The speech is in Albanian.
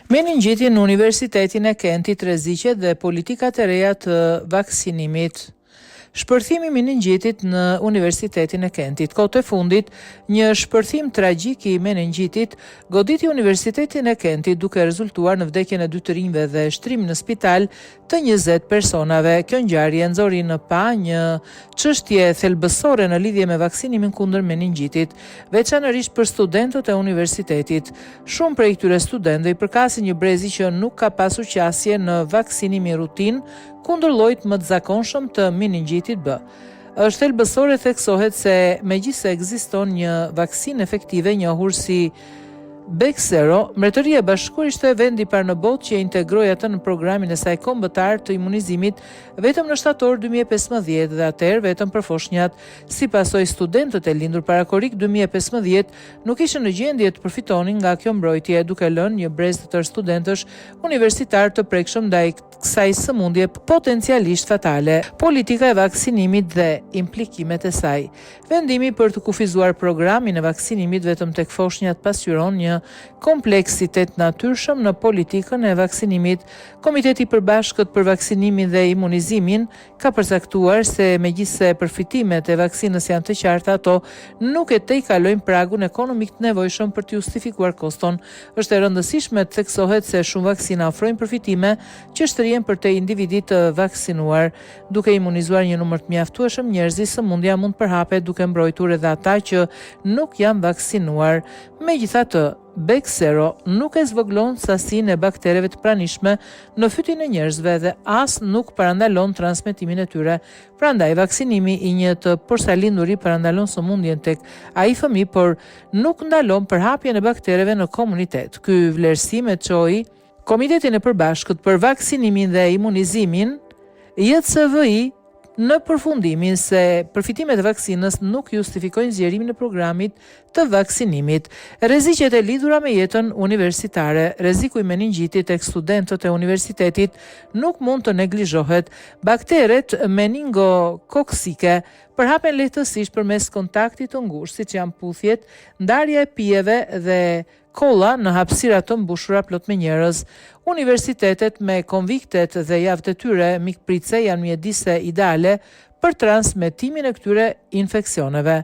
Meningjiti në Universitetin e Kentit, rreziqet dhe politikat e reja të vaksinimit. Shpërthimi i meningjitit në Universitetin e Kentit. Kohët e fundit, një shpërthim tragjik i meningjitit goditi Universitetin e Kentit duke rezultuar në vdekjen e dy të rinjve dhe shtrimin në spital të 20 personave. Kjo ngjarje nxori në pah një çështje thelbësore në lidhje me vaksinimin kundër meningjitit, veçanërisht për studentët e universitetit. Shumë prej këtyre studentëve i përkasin një brezi që nuk ka pasur qasje në vaksinimin rutinë kundër llojit më të zakonshëm të meningjitit B. Është thelbësore theksohet se megjithëse ekziston një vaksinë efektive njohur si Bexsero, Mbretëria e Bashkuar ishte vendi i parë në botë që e integroi atë në programin e saj kombëtar të imunizimit vetëm në shtator 2015 dhe atëherë vetëm për foshnjat. Si pasojë, studentët e lindur para korrik 2015 nuk ishin në gjendje të përfitonin nga kjo mbrojtje, duke lënë një brez të tërë studentësh universitarë të prekshëm ndaj kësaj sëmundje potencialisht fatale, politika e vaksinimit dhe implikimet e saj. Vendimi për të kufizuar programin e vaksinimit vetëm tek foshnjat pasqyron një kompleksitet natyrshëm në politikën e vaksinimit. Komiteti i Përbashkët për Vaksinimin dhe Imunizimin ka përcaktuar se megjithëse përfitimet e vaksinës janë të qarta ato nuk e tejkalojnë pragun ekonomik të nevojshëm për të justifikuar koston. Është e rëndësishme të theksohet se shumë vaksina ofrojnë përfitime që shtrihen përtej individit të vaksinuar. Duke imunizuar një numër të mjaftueshëm njerëzish, sëmundja mund të përhapet duke mbrojtur edhe ata që nuk janë vaksinuar. Megjithatë, Bexsero nuk e zvogëlon sasinë e baktereve të pranishme në fytin e njerëzve dhe as nuk parandalon transmetimin e tyre. Prandaj, vaksinimi i një të porsalinduri parandalon sëmundjen tek ai fëmijë, por nuk ndalon përhapjen e baktereve në komunitet. Ky vlerësim e çoi Komitetin e Përbashkët për Vaksinimin dhe Imunizimin, JCVI, në përfundimin se përfitimet e vaksinës nuk justifikojnë zgjerimin e programit të vaksinimit. Rreziqet e lidhura me jetën universitare, rreziku i meningjitit tek studentët e universitetit nuk mund të neglizhohet. Bakteret meningokoksike përhapen lehtësisht përmes kontaktit të ngushtë, siç janë puthjet, ndarja e pijeve dhe kolla në hapësira të mbushura plot me njerëz. Universitetet me konviktet dhe javët e tyre mikpritëse janë mjedise ideale për transmetimin e këtyre infeksioneve.